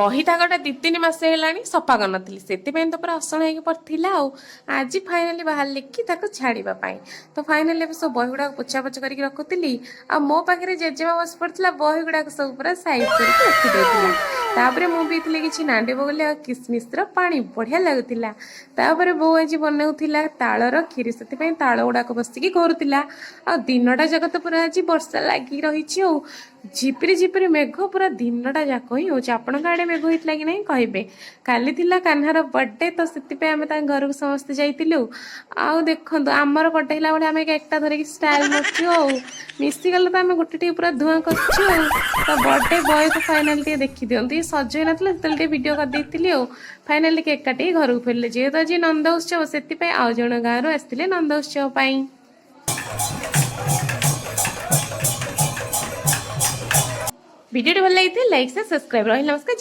ବହି ଥାକଟା 2-3 ମାସ ହେଲାଣି ସଫା କରିନଥିଲି, ସେଥିପାଇଁ ତ ପୁରା ଅସନା ହେଇକି ପଡ଼ିଥିଲା। ଆଉ ଆଜି ଫାଇନାଲି ବାହାରିଲି କି ତାକୁ ଛାଡ଼ିବା ପାଇଁ। ତ ଫାଇନାଲି ଏବେ ସବୁ ବହି ଗୁଡ଼ାକ ପୋଛାପୋଛି କରିକି ରଖୁଥିଲି ଆଉ ମୋ ପାଖରେ ଜେଜେମା ବସି ପଡ଼ିଥିଲା, ବହି ଗୁଡ଼ାକ ସବୁ ପୁରା ସାଇଜ୍ କରିକି ରଖିଦେଉଥିଲା। ତାପରେ ମୁଁ ପିଇଥିଲି କିଛି ନାଣ୍ଡି ବଗୁଲି ଆଉ କିସମିସର ପାଣି, ବଢ଼ିଆ ଲାଗୁଥିଲା। ତାପରେ ବୋଉ ଆଜି ବନାଉଥିଲା ତାଳର କ୍ଷୀରି, ସେଥିପାଇଁ ତାଳ ଗୁଡ଼ାକ ବସିକି ଘୋରୁଥିଲା। ଆଉ ଦିନଟା ଯାକ ତ ପୁରା ଆଜି ବର୍ଷା ଲାଗି ରହିଛି ଆଉ ଝିପିରି ଝିପିରି ମେଘ ପୁରା ଦିନଟା ଯାକ ହିଁ ହେଉଛି। ଆପଣଙ୍କ ଆଡ଼େ ମେଘ ହେଇଥିଲା କି ନାହିଁ କହିବେ। କାଲି ଥିଲା କାହ୍ନାର ବର୍ଥଡେ, ତ ସେଥିପାଇଁ ଆମେ ତାଙ୍କ ଘରକୁ ସମସ୍ତେ ଯାଇଥିଲୁ। ଆଉ ଦେଖନ୍ତୁ, ଆମର ବର୍ଥଡେ ହେଲା ଭଳିଆ ଆମେ କେକ୍ଟା ଧରିକି ଷ୍ଟାଇଲ୍ ମାରୁଛୁ ଆଉ ମିଶିଗଲେ ତ ଆମେ ଗୋଟେ ଟିକେ ପୁରା ଧୂଆଁ କରୁଛୁ। ଆଉ ତ ବର୍ଥଡେ ବୟକୁ ଫାଇନାଲି ଟିକେ ଦେଖିଦିଅନ୍ତୁ। ଇଏ ସଜ ହେଇନଥିଲା, ସେତେବେଳେ ଟିକେ ଭିଡ଼ିଓ କରିଦେଇଥିଲି। ଆଉ ଫାଇନାଲି କେକ୍ କାଟିକି ଘରକୁ ଫେରିଲେ। ଯେହେତୁ ଆଜି ନନ୍ଦ ଉତ୍ସବ, ସେଥିପାଇଁ ଆଉ ଜଣ ଗାଁରୁ ଆସିଥିଲେ ନନ୍ଦ ଉତ୍ସବ ପାଇଁ। ଭିଡ଼ିଓଟି ଭଲ ଲାଗିଥିଲେ ଲାଇକ୍, ସବସ୍କ୍ରାଇବ୍। ରହିଲା, ନମସ୍କାର।